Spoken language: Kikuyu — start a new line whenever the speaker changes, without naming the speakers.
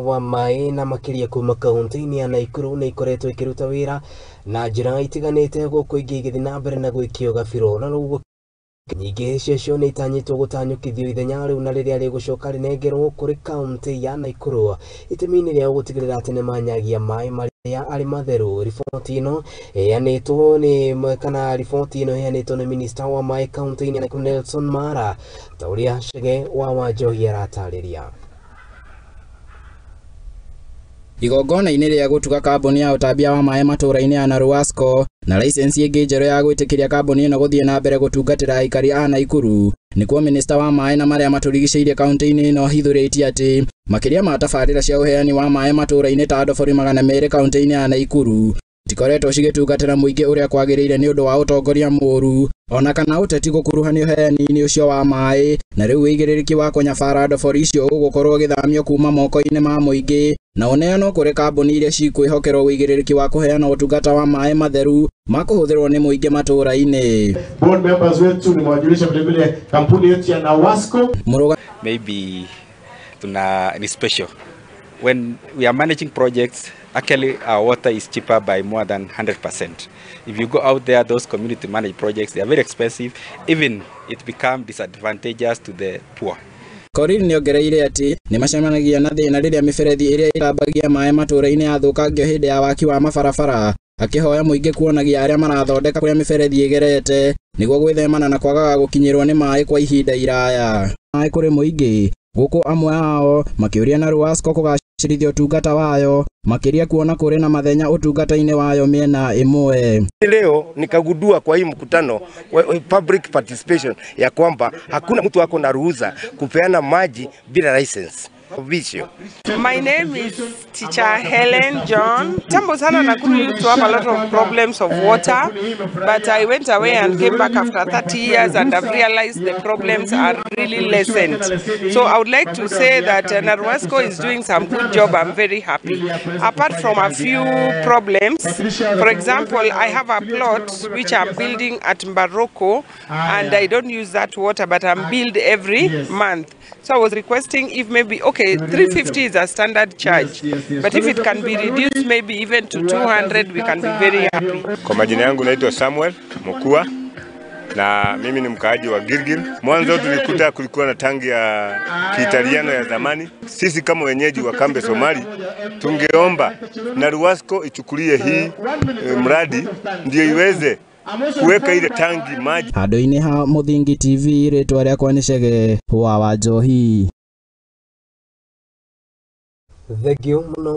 wa maĩ na makĩria kuma kaunti-inĩ ya Naikuru nĩ ikoretwo ikĩruta wĩra na njĩra itiganĩte gũkũ ingĩ igĩthiĩ na mbere na gwĩkio gabiro na rĩu nyingĩ ciacio nĩ itanyĩtwo gũtanyũkithio ithenya rĩu na rĩrĩa rĩgũcoka rĩnengerwo kũrĩ kaunti ya Naikuru itemi-inĩ rĩa gũtigĩrĩra atĩ nĩmanyagia maĩ marĩa arĩ matheru. Riboti ĩno ĩheanĩtwo nĩ kana riboti ĩno ĩheanĩtwo nĩ minista wa maĩ kaunti-inĩ ya Naikuru Nelson Mara ta ũrĩa Chege wa Wanjohi aratarĩria.
Igongona-inĩ rĩa gũtuga kambuni ya ũtambia wa maĩ matũũra-inĩ ya Naruwasco na license ĩngĩ njerũ ya gwĩtĩkĩria kambuni ĩno gũthiĩ na mbere gũtungatĩra aikari a Naikuru nĩkuo minista wa maĩ na marĩa matũrigicĩirie kaunti-inĩ ĩno ahithũrĩtie atĩ makĩria ma tabarĩra cia ũheani wa maĩ matũũra-inĩ ta ndobori 200 kaunti-inĩ ya Naikuru tikoretwo cigĩtungatĩra mũingĩ ũrĩa kwagĩrĩire nĩ ũndũ wa ũtongoria mũũru ona kana ũteti gũkuruhanio ũheani-inĩ ũcio wa maĩ na rĩu ũigĩrĩrĩki wa kũnyabara ndobori icio ũgũkorwo ũgĩthamio kuma moko-inĩ ma mũingĩ na ũneanwo kũrĩ kambuni iria cikwĩhokerwo ũigĩrĩrĩki wa kũheana ũtungata wa maĩ matheru ma kũhũthĩrwo nĩ mũingĩ matũũra-inĩ.
Board members wetu nimewajulisha vile vile kampuni yetu ya Nawasco
maybe tuna ni special when we are managing projects. Actually, our water is cheaper by more than 100%. If you go out there, those community managed projects, they are very expensive. Even it becomes disadvantageous to the poor.
Korir nĩongereire atĩ nĩmacemanagia na thĩna rĩrĩa mĩberethi ĩrĩa ĩtambagia maĩ matũũra-inĩ yathũkangio hĩndĩ ya waki wa mabarabara akĩhoya mũingĩ kuonagia arĩa marathondeka kũrĩa mĩberethi ĩgerete nĩguo gwĩthemana na kwagaga gũkinyĩrwo nĩ maĩ kwa ihinda iraya. Maĩ kũrĩ mũingĩ gũkũ amwe ao makĩũria Naruwasco kũgacĩrithia ũtungata wayo makĩria kuona kũrĩ na mathenya ũtungata-inĩ wayo mĩena ĩmwe.
Leo nikagundua kwa hii mkutano public participation ya kwamba hakuna mtu ako na ruhusa kupeana maji bila license.
My name is Teacher Helen John. Tambo sana Nakuru used to have a lot of problems of water, but I went away and came back after 30 years and I've realized the problems are really lessened. So I would like to say that Naruwasco is doing some good job. I'm very happy. Apart from a few problems, for example, I have a plot which I'm building at Mbaroko and I don't use that water, but I'm billed every month. So I was requesting if maybe, okay, 350 is a standard charge, but if it can be reduced maybe even to 200, we can be very happy.
Kwa majina yangu naitwa Samuel Mokua na mimi ni mkaaji wa Gilgil. Mwanzo tulikuta kulikuwa na tangi ya Kiitaliano ya zamani. Sisi kama wenyeji wa Kambe Somali tungeomba Naruwasco ichukulie hii mradi ndio iweze kuweka ile tangi maji.
Handũ-inĩ ha Mũthingi TV rĩtwa rĩakwa nĩ Chege wa Wanjohi.
Thengiũ mũno.